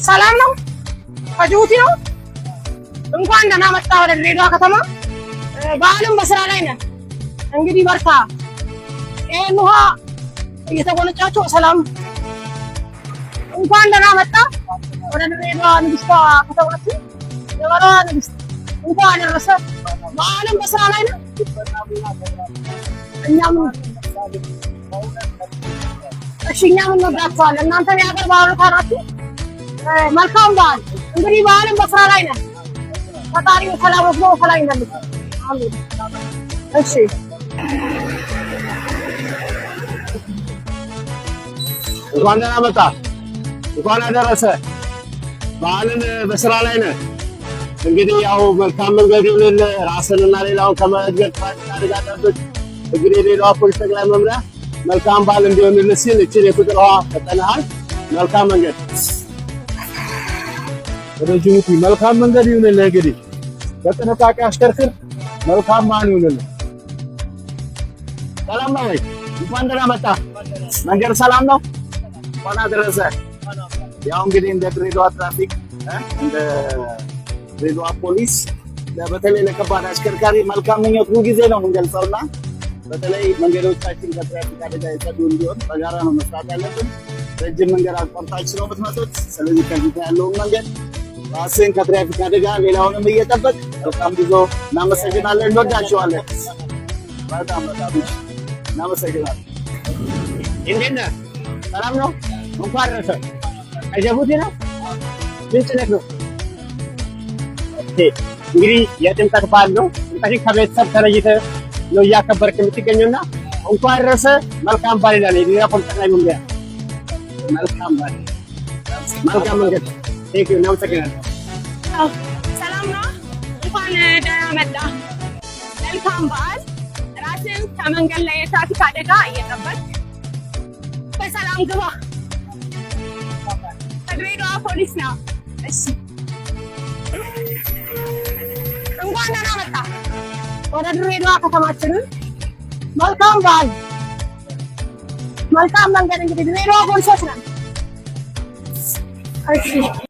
ሰላም ነው? ከጅቡቲ ነው? እንኳን ደህና መጣ ወደ ድሬዳዋ ከተማ። በዓልም በስራ ላይ ነን። እንግዲህ በርታ። ይሄን ውሃ እየተጎነጫችሁ ሰላም። እንኳን ደህና መጣ ወደ ድሬዳዋ ንግስቷ ከተማችን፣ የበረሃ ንግስት፣ እንኳን አደረሰ። በዓልም በስራ ላይ ነን። እኛም እሺ፣ እኛም እንወዳችኋለን። እናንተም የሀገር ባለውለታ ናችሁ። መልካም በዓል። እንግዲህ በዓልም በስራ ላይ ነን። ፈጣሪ በሰላም ወስዶ በሰላም ይመልስ። አሜን። እሺ። እንኳን ደህና መጣ፣ እንኳን አደረሰ። በዓልን በስራ ላይ ነህ። እንግዲህ ያው መልካም መንገድ ይሁንልህ። ራስንና ሌላውን ከመንገድ ትራፊክ አደጋ ጠብቅ። እንግዲህ የድሬዳዋ ፖሊስ ጠቅላይ መምሪያ መልካም በዓል እንዲሆንልህ ሲል እችን የፍቅር ውሃ ሰጠንሃል። መልካም መንገድ። ወደ ጅቡቲ መልካም መንገድ ይሁንልህ። እንግዲህ በጥንቃቄ አሽከርክር። መልካም በዓል ይሁንልህ። ሰላም ነው ወይ? እንኳን ደህና መጣ። መንገድ ሰላም ነው? እንኳን አደረሰ። ያው እንግዲህ እንደ ድሬዳዋ ትራፊክ፣ እንደ ድሬዳዋ ፖሊስ በተለይ ለከባድ አሽከርካሪ መልካም ምኞት ሁልጊዜ ነው የምንገልጸውና በተለይ መንገዶቻችን ከትራፊክ አደጋ የጸዱ እንዲሆን በጋራ ነው መስራት ያለብን። ረጅም መንገድ አቋርጣችሁ ነው የምትመጡት። ስለዚህ ከፊት ያለውን መንገድ ራስን ከትራፊክ አደጋ ሌላውንም እየጠበቅ መልካም ጉዞ። እናመሰግናለን። እንወዳችኋለን። በጣም በጣም እናመሰግናለን። እንዴት ነህ? ሰላም ነው? እንኳን አደረሰ። ከጅቡቲ ነው? ምን ጭነት ነው? Okay፣ እንግዲህ የጥምቀት በዓል ነው። ጥምቀትን ከቤተሰብ ተለይተህ ነው እያከበርክ የምትገኘውና እንኳን አደረሰ፣ መልካም በዓል ይላል የድሬዳዋ ፖሊስ ጠቅላይ መምሪያ። መልካም በዓል፣ መልካም መንገድ። Thank you፣ እናመሰግናለን። ሰላም ነው። እንኳን ደህና መጣ። መልካም በዓል። ራስን ከመንገድ ላይ የትራፊክ አደጋ እየጠበቅ በሰላም ግባ። ከድሬዳዋ ፖሊስ ነው። እሺ፣ እንኳን ደህና መጣ ወደ ድሬዳዋ ከተማችንን። መልካም በዓል፣ መልካም መንገድ። እንግዲህ ድሬዳዋ ፖሊሶች ነን። እሺ።